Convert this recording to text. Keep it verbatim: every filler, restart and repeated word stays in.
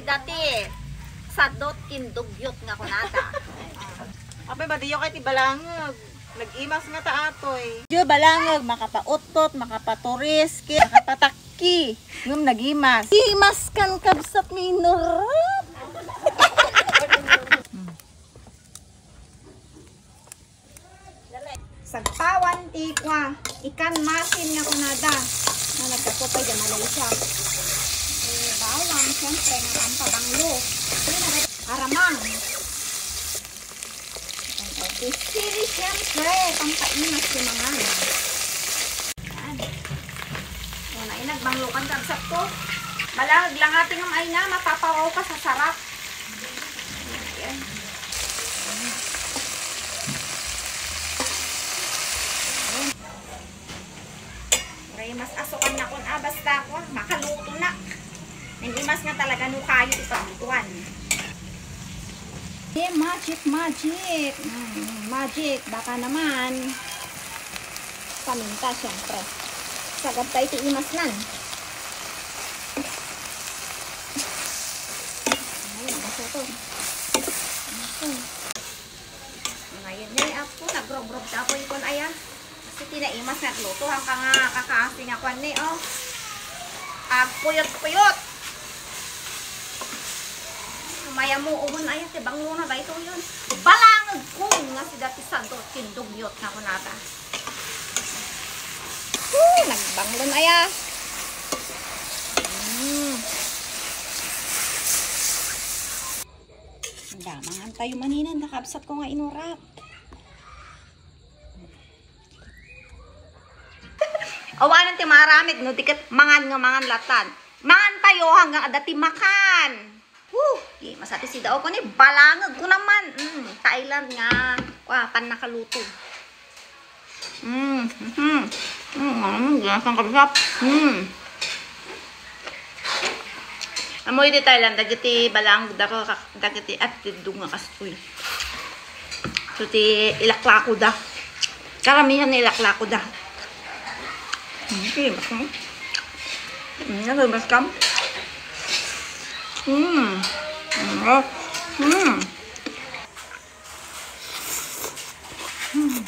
Dati, sadot ken dugyot nga kunada. Apay, madiyo kay ti balangeg. Nag-imas nga ta atoy. Diyo balangeg, makapauttot, makapaturis, ki-, makapatakki. Ngem nagimas. Imas kan kabsat ni Nora. Sagpawan ti kua, ikan masin nga kunada. Na nagkapo pay di Malaysia. Eh, bawang, siyempre, nga pampabanglo. Aramang. Ti sili, siyempre, pampaimas ti mangan. Yan. Yan, ay, nagbanglo kan kabsat ko. Balangeg lang ati nga ay nga, mapapawaw ka sa sarap. Ayan. Ayan. Aray, mas asukan na kun, ah, basta ako, ah, makaluto na. Naimas nga talaga no kayo ti paglutuan. Eh, magic, magic. Mm, magic. Baka naman. Paminta, syempre. Sagad tayo ti imas nan. Ay, basta to. Basta. Ngayon, ni apo, nagrogrob ta apo ikon aya. Kasi tinaimas nga agluto, hangka nga kakasi nga kwan ni, oh. Agpuyot-puyot. Maya mo, umon aya, ti banglo na, dayto yun. Balangeg ko nga si dati sadot, ken dugyot nga kunada. Woo, nagbanglon aya. Mm. Damangan tayo maninan, kakabsat ko nga inurak. Awanan ti maaramid, no, di ket mangan nga mangan latan. Mangan tayo hanggang adda ti makan. Woo! Di masati si Dao ko ni balangeg ko naman. Mm, Thailand nga, kwa, pannakaluto. Mm, mm. Mm, mm, ginasang kabsat. Mm. Amoy di Thailand, dagiti balang, daga-, dagiti at tiddo nga kastoy. So, ti ilaklako da. Karamihan na ilaklako da. Mm, okay, mas, mm, ano, mas kam? Mm. Mm. Mm.